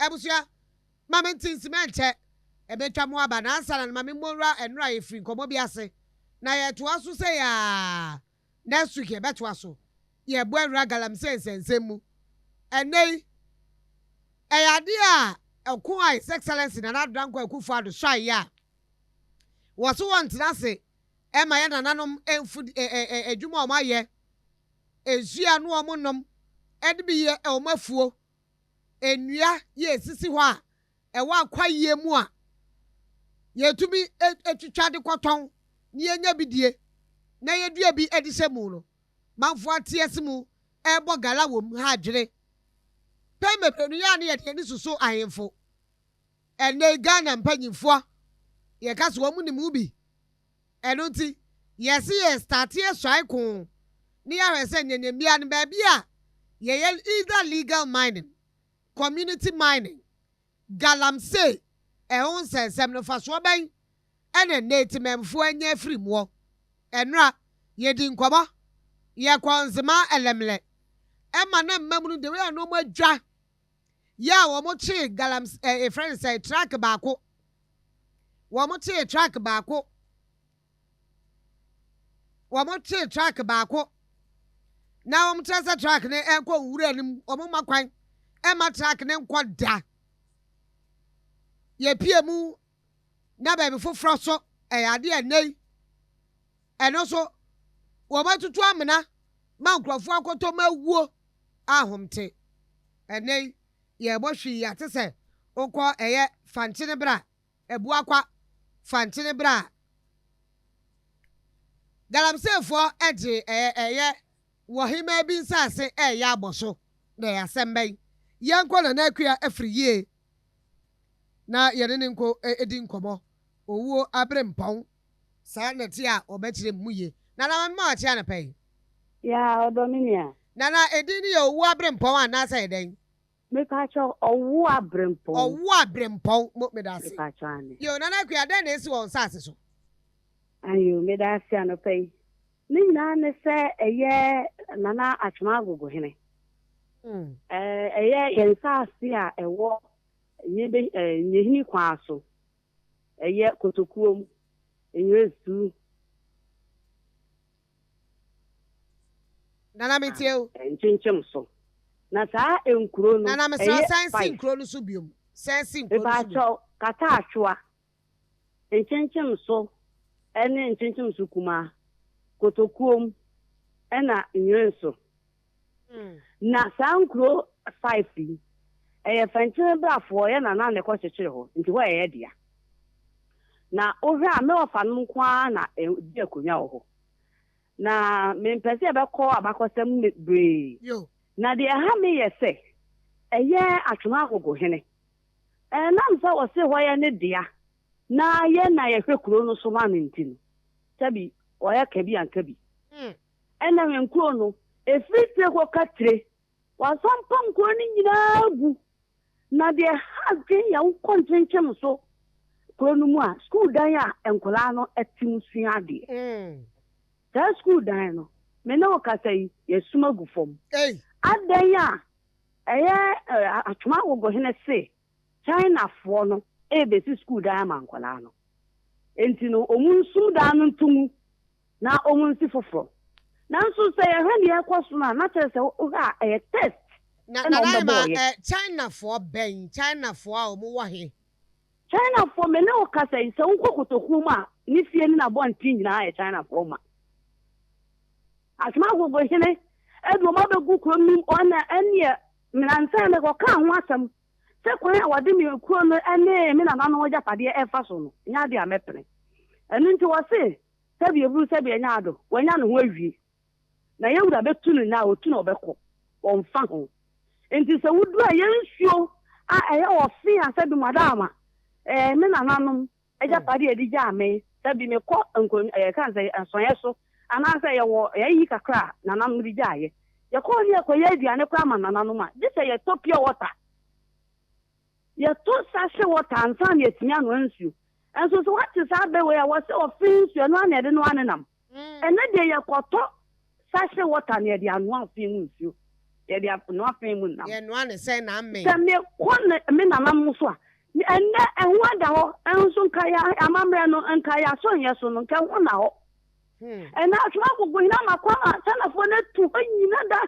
Abusua, ma me nte nsi mɛnkyɛ ɛbɛtwa mo aba na ansa na no ma me mmɔ nwura ɛnora yɛfiri nkɔmmɔ bi ase na yɛtoa so sɛ yaa next week yɛbɛtoa so yɛbɔ awura galamsey nsɛnsɛm mu ɛnnɛ yi ɛyɛ adeɛ a ɛko a His Excellency Nana Addo Dankwa Akufo Addo suaeɛ a wɔso wɔntena ase ɛma yɛ nananom mfu adwuma a wɔayɛ nsuo a no wɔn nom ɛde bi yɛ wɔn afuo nnua yɛ esisi hɔ a ɛwɔ akwayie mu a yɛtumi etwitwa de kɔtɔn na yɛnya bi die na yɛdua bi de hyɛ mu no manfoɔ ate ase mu ɛrebɔ gala wɔ mu ha adwene pɛn bebree no yɛa ne yɛde ani soso ahemfo. Ɛnɛ Ghana mpanyinfoɔ yɛka so wɔn nim bi ɛno nti yɛsi yɛ start yɛ ko ne yɛahwɛ sɛ nyanyamia no baabi a yɛyɛ either legal mining, community mining, galamsey ɛho nsɛnsɛm no fasoɔ bɛn ɛna nne temamfoɔ anya afiri muɔ. Ɛnora yɛdi nkɔmɔ yɛkɔ Nzema Ɛlɛmlɛ ɛma na mmam no de wei a na wɔn adwa yɛ a wɔn kyee galams efrɛ no sɛ truck baako wɔn kyee truck baako wɔn kyee truck baako na wɔn kyerɛ sɛ truck no ɛnkɔ nwura no mu wɔn ma kwan ɛma truck no nkɔ da yɛpie mu na baabi foforɔ so ɛyɛ adeɛ ɛnɛ yi ɛno nso wɔn atutu amena ma nkurɔfoɔ akɔtɔ mu awuo ahomte. Ɛnɛ yi yɛbɔ hwii ate sɛ wokɔ ɛyɛ Fankyene bra Abuakwa Fankyene bra galamseyfoɔ ɛgye ɛyɛ wɔhema bi nsaase ɛyɛ abɔ so na ɛyɛ asɛm bɛyi. Yɛnkɔ Nana Akua afiri yie na yɛne ne nko edi nkɔmɔ owuo abere mpɔn saa nɛte a ɔbɛkyerɛ mu yie. Nana, mama ɔkyea no pɛ yi. Ya ɔdɔ me nua. Nana, edin no yɛ owuo abere mpɔn anaasɛ ɛdɛn? Mepakyɛw, ɔwo aberempɔn. Ɔwo abere mpɔn mo, meda ase. Mepakyɛw ane. Yo, Nana Akua, dɛn na esi wɔn nsaase so? Ayo, meda ase anɔpa yi. Ne nyinaa ne sɛ ɛyɛ Nana Atwoma Agogo hene. Ɛyɛ yɛn nsaase a ɛwɔ nyebe nyehini kwan so. Ɛyɛ Kotokuom, Enyirɛsu. Nana, metie o. Nkyenkyem so. Na saa nkuro no Nana, mesrɛ ɛyɛ san si five. nkuro no so biom, san si nkuro no so biom. Mepakyɛw, Kataatwoa, Nkyenkyem so ɛne Nkyenkyem so kumaa, Kotokuom ɛna Nyirenso. Na saa nkuro five yi, ɛyɛ Fɛnkyene brafoɔ yɛ nana na ɛkɔ kyekyere hɔ nti hɔ ɛyɛ dea. Na wohwɛ a me wɔfa nom nko ara na ɛdi akonnwa wɔ hɔ. Na mempɛ sɛ yɛbɛkɔ abakɔsɛm bebree. Yo. Na deɛ ɛha me yɛ sɛ ɛyɛ Atwoma Agogo hene. Ɛnam sɛ wɔse hɔ yɛ ne dea na yɛn na yɛhwɛ kuro no so ma no nti no, sɛbi ɔyɛ ka bi anka bi. Ɛna yɛn kuro no, efiri tire kɔka tire, wasampam kuro no nyinaa gu. Na deɛ ha adwen yɛ wokɔ Nkyenkyem so kuro no mu a, sukuu dan a nkwadaa no te mu sua adeɛ. Saa sukuu dan no, me ne wo kasa yi, yɛsum agu fam. Ei. Adan a ɛyɛ Atwoma Agogo hene se Chinafoɔ no ebesi sukuu dan ama nkwadaa no. Nti no, ɔmo nsum dan no nto na ɔmo nsi foforɔ. Nanso sɛ yɛhwɛ deɛ ɛkɔ so no a, na kyerɛ sɛ wohwɛ a ɛyɛ test Na ɛna Nana ɔmo Ama bɛbɔɔyɛ. Chinafoɔ bɛn? Chinafoɔ a wɔn wɔ he? Chinafoɔ, me ne wo kasa yi, sɛ wokɔ Kotokuo mu a, ne fie ne n'abɔnten nyinaa yɛ Chinafoɔ ma. Atwoma Agogo hene ɛde wɔn abɛgu kurom no mu ɔna ɛneɛ mmeranteɛ no kɔkaa ho asɛm sɛ kwan a wɔde me kuro no ne me nananom agyapadeɛ ɛfa so no nyɛ adeɛ a mɛpene. Ɛno nti wɔse sɛbi eburu sɛbi ɛnyɛ ado wɔanya ne ho awie na yɛwura bɛtu no na otu na ɔbɛkɔ wɔmfa ho. Nti sɛ wodu a yɛn nsuo a ɛyɛ ɔfe a sɛbi madaama me nananom agyapadeɛ a yɛde gyaa me sɛbi mekɔ nkon kan sɛ nsɔeɛ so anaasɛ yɛwɔ yɛyi kakra a nananom de gyaeɛ yɛkɔɔ ne yɛkɔyɛ aduane koraa ma nananom a gye sɛ yɛtɔ pure water, yɛtɔ sachet water ansa na yɛtumi anoa nsuo. Ɛnso sɛ woate saa bɛwei a wɔsɛ ɔfe nsuo ɛno ana yɛde noa ne nam. Ɛnɛ deɛ yɛkɔtɔ sachet water na yɛde anoa ɔfe mu nsuo. Yɛde anoa fe mu nam. Yɛnoa ne sɛn na amen. Sɛ mekɔ ne me nananom so a, ɛnnɛ ɛho ada hɔ, nso nka yɛ amammerɛ no, nka yɛ asɔnyɛ so no, nka ɛho nna hɔ. Ɛnnɛ Atwom Agogohene ama kwan ma Chinafoɔ no atu hɔ nyina da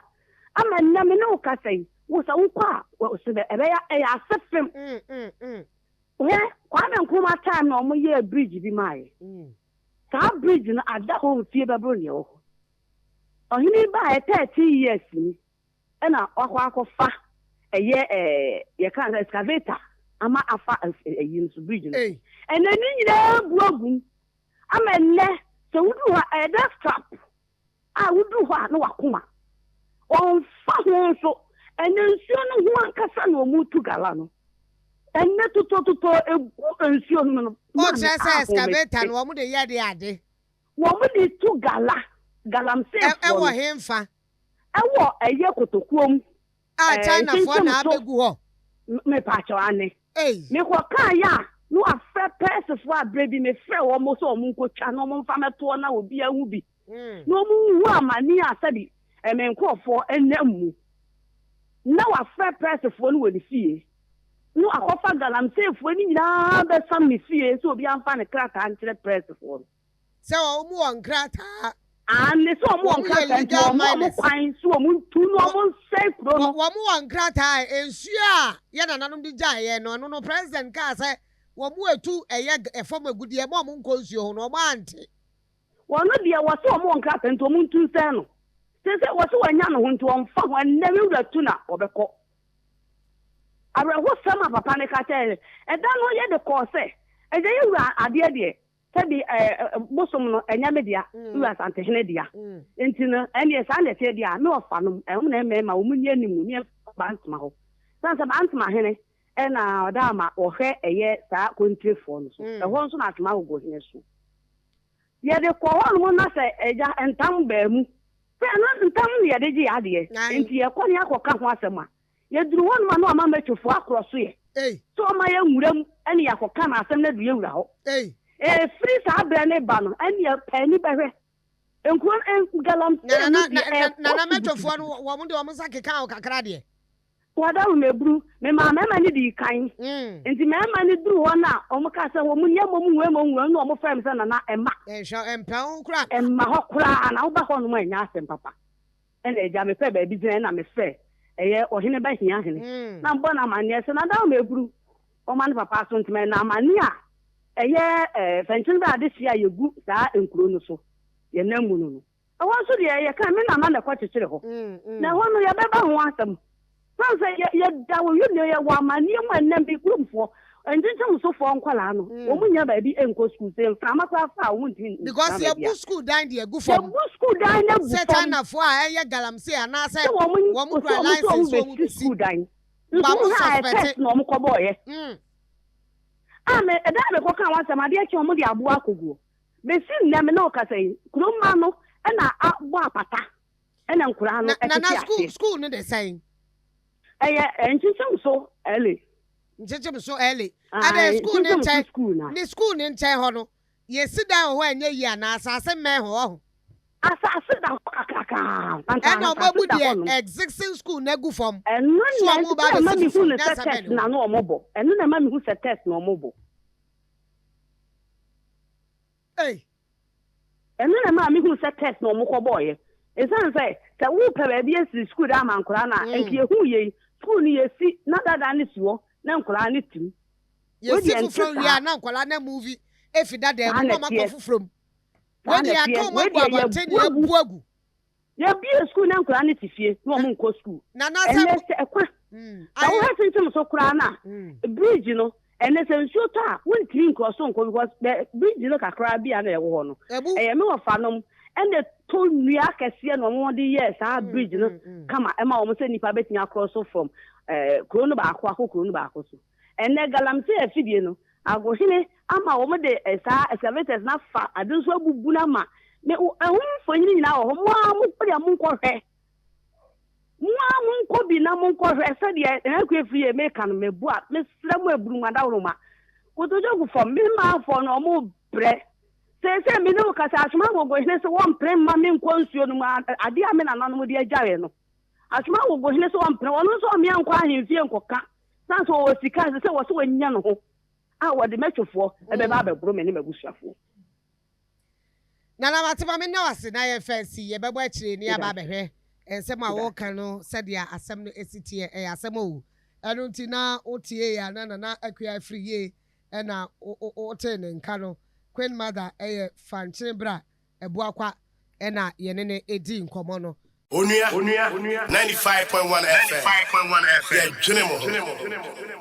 ama nnɛ me ne wo kasa yi, wo sɛ wokɔ a, wɔse bɛ ɛbɛyɛ ɛyɛ ase fem. Hwɛ, Kwame Nkrumah time na wɔn yɛɛ bridge bi maa yɛ. Saa bridge no ada hɔ mfie bɛboro nea ɛwɔ hɔ. Ɔhene yi baeɛ 13 years ni ɛna wakɔ akɔfa ɛyɛ ɛɛ yɛka no sɛ excavator ama afa ɛyi no so bridge no so. Ɛnɛ ne nyinaa abu agu mu ama ɛnɛ sɛ woduru hɔ a ɛyɛ death trap a woduru hɔ a na wakoma. Wɔmfa ho nso ɛnɛ nsuo no ho ankasa na wɔtu gala no. Ɛnɛ totɔtotɔ egu nsuo no mu no maame Ɔkyerɛ sɛ excavator ahomete. no wɔn de yɛ de ade. Wɔde tu gala, galamseyfoɔ no. Ɛwɔ henfa? Ɛwɔ ɛyɛ kotokuo mu. A Chinafoɔ na nkyɛnkyɛn so. abɛgu hɔ. Mepaakyɛw ane. Ei. Mekɔ kaa yɛ a, na wafrɛ pɛɛsefoɔ a berɛ bi mefrɛ wɔn sɛ wɔn nkɔtwa na wɔn mfa mɛtoɔ na obi ahu bi. Na wɔn nhu amane a sɛbi me nkorɔfoɔ nam mu. Na wafrɛ pɛɛsefoɔ no wɔ ne fie. Na wakɔfa galamseyfoɔ no nyinaa bɛsam ne fie sɛ obiara mfa ne krataa nkyerɛ pɛɛsefoɔ no. Sɛ wɔn wɔ nkrataa. Aane, sɛ wɔn wɔ Wɔn yɛ nkrataa nti legal wɔn ma wɔn miners. kwan sɛ wɔn ntu na wɔn nsɛe kuro no. Wɔn wɔ nkrataa a nsuo a yɛn nananom de gyae yɛn no, ɛno no president kaa sɛ wɔn atu ɛyɛ ɛfam agudeɛ ma wɔn nkɔ nsuo ho no, wɔn ante. Wɔn deɛ wɔse wɔn wɔ nkrataa nti wɔn ntu nsɛe no. Seesei wɔse wɔanya ne ho nti wɔmfa ho, ɛnnɛ me wura tu na wɔbɛkɔ. Awerɛhosɛm a papa no ka kyerɛɛ yɛn ɛda no yɛde kɔɔ sɛ, Agya yɛn wura adeɛ deɛ, Sɛbi ɛɛ bosom no ɛnyɛ me dea, me wura Asantehene dea. Nti no ɛnneɛ saa na ɛteɛ deɛ a, me ɔfa nom, ɛhom na mmarima wɔn nni anim no, ne yɛmfa Bantama hɔ. Sane sɛ Bantama hene na ɔda ama wɔhwɛ ɛyɛ saa Kontirefoɔ no so. Ɛhɔ nso na Atwom Agogo hene so. Yɛde kɔ hɔ nom na sɛ agya ntam baa mu, sɛ ɛno ntam na yɛde gye yɛ adeɛ, nti yɛkɔ ne yɛakɔka ho asɛm a, Yɛduru hɔ nom a na wama Mɛtwofoɔ akorɔ so yɛ sɛ ɔma yɛ nwura mu ne yɛakɔka no asɛm no aduru yɛ wura hɔ. Ɛfiri saa berɛ no reba no ɛnneɛ paani bɛhwɛ nkuro no galamsey no deɛ ɛrekɔ Nana so Mɛtwofoɔ no butubutu. wɔn de wɔn nsa kekaa wo kakra deɛ. Wɔdaworo me aburu. Memaa mmarima no dii kan. Nti mmarima no duruu hɔ no a wɔkaa sɛ wɔn nni mmom nwura mu nwura mu na wɔfrɛɛ me sɛ Nana mma. Nhwɛ mpɛ wo koraa. Mma hɔ koraa na woba hɔ nom a ɛnyɛ asɛm papa. Ɛna agya mepɛɛ baabi gyinae na mefrɛɛ ɛyɛ ɔhene ba hia hene na mebɔ no amanneɛ sɛ nada ma aburu ɔma ne papa aso ntoma ɛna amanneɛ a ɛyɛ ɛɛ fɛnkyene bɛ adehyeɛ a yɛgu saa nkuro no so yɛn nan mu no no ɛhɔ nso deɛ yɛka me nana na ɛkɔ kyekyere hɔ na ɛhɔ no yɛbɛba ho asɛm sane sɛ yɛ yɛda wɔ yɛ yɛwɔ amanneɛ mu ɛnɛ me kuromfoɔ Nkyekyemusofoɔ nkwadaa no, wɔn nnya baabi nkɔ sukuu. Sɛ mframa koraa fa a, wɔn ntumi ntena Because baabi a. yɛbu sukuu dan de agu fam. Yɛbu sukuu dan no agu Sɛ fam. Chinafoɔ a ɛyɛ galamsey anaasɛ Sɛ wɔn wɔn sɛ kura wɔn sɛ wɔn license sɛ wɔn bɛsi bɛsi. sukuu dan. Nso Ba mo wohwɛ a ɛyɛ suspect. test na wɔn kɔbɔɔyɛ. A me ɛda a mekɔkaa wɔn asɛm adeɛ kye wɔn de aboɔ akɔguo. Bɛsi nnɛ me ne wo kasa yi, kuro mma no na abɔ apata ɛna nkoraa no Na ɛtete Nana sukuu aseɛ. sukuu no de sɛn? Ɛyɛ nkyekyem so ɛle. Nkyekyem so ɛle. Adɛn Ae, sukuu ne nkyekyem so nkyɛn sukuu na. ne sukuu ne nkyɛn hɔ no yɛsi dan wɔ hɔ a ɛnyɛ yie anaa asase mmɛn hɔ ɔho. Asase da hɔ kakrakaa anka Ɛna ɔmo asase abu da deɛ hɔ nom. existing school no agu fam Ɛno so na ɔmo ɛnti ba sɛ ɛma abɛsi mehu foforɔ no sɛ nyansa bɛn test ne na wɔ. na ɔmo bɔ. Ɛno na ɛma mehu sɛ test na ɔmo bɔ. Ei. Ɛno na ɛmaa mehuu sɛ test na wɔkɔbɔeɛ. Ɛsiane sɛ, sɛ worepɛ baabi asi sukuu dan ama nkwadaa no a, nka yɛhuu yei, sukuu no yɛsi na dada no si hɔ na nkwadaa no te mu. Wei Yɛsi deɛ ɛnte foforɔ wie saa. a na nkwadaa no amuvi afi dadaa Saa mu na na wɔakɔ ɛteɛ. foforɔ mu. Saa Wei na deɛ yɛaka ɛteɛ. wɔn Wei agu deɛ abɔnten na yɛabu agu. yɛabu agu. Yɛbue sukuu na nkwadaa no te fie na wɔn nkɔ sukuu. Nana sɛ. Ɛnɛ sɛ ɛkwa. Sɛ wohwɛ senkyem so koraa no a, bridge no, ɛnɛ sɛ nsuo tɔ a, wontumi nkorɔ so nkɔ because bɛ bridge no kakra bi a na ɛwɔ hɔ no, ɛyɛ me wɔfanom ɛna ɛtɔ nnua akɛseɛ na wɔn de yɛɛ saa bridge no kama ɛma wɔn sɛ nnipa bɛtumi akorɔ so from ɛɛ kuro no baako akɔ kuro no baako so. Ɛnɛ galamsey afidie no, Agohene ama wɔn de saa excavators no afa ade nso abubu no ama me ɛho mfonini nyinaa wɔ hɔ mo ara mo deɛ monkɔ hwɛ mo ara monkɔ bi na monkɔ hwɛ sɛdeɛ Nana Akua yɛ meka no meboa mesrɛ mo aburu mo adaworoma kotodwe gu fam me manfoɔ no wɔn brɛ seesei me ne wo kasa asoma Agogohene sɛ wɔmpere mma menkɔ nsuo no mu adeɛ a me nananom de agyaeɛ no. Asoma Agogohene sɛ ɔmpene, ɔno nso ɔmmea nkɔ ahemfie nkɔka, sane sɛ ɔwɔ sika, ɛsɛ sɛ wɔ sɛ wanya ne ho a wɔde mɛtwefoɔ ɛbɛba abɛboro me ne m'abusuafoɔ. Nana mate ma menna wo ase na yɛmfa nsi yɛbɛbɔ akyire na yɛaba abɛhwɛ nsɛm a woka no sɛdeɛ asɛm no si teɛ ɛyɛ asɛm oo ɛno nti na wotiee a na Nana Akua afiri yie ɛna wotee ne nka no Queen Mother ɛyɛ Fankyene Bra Abuakwa ɛna yɛne no ɛdii nkɔmmɔ no. Onua 95.1 FM, yɛdwene mo ho.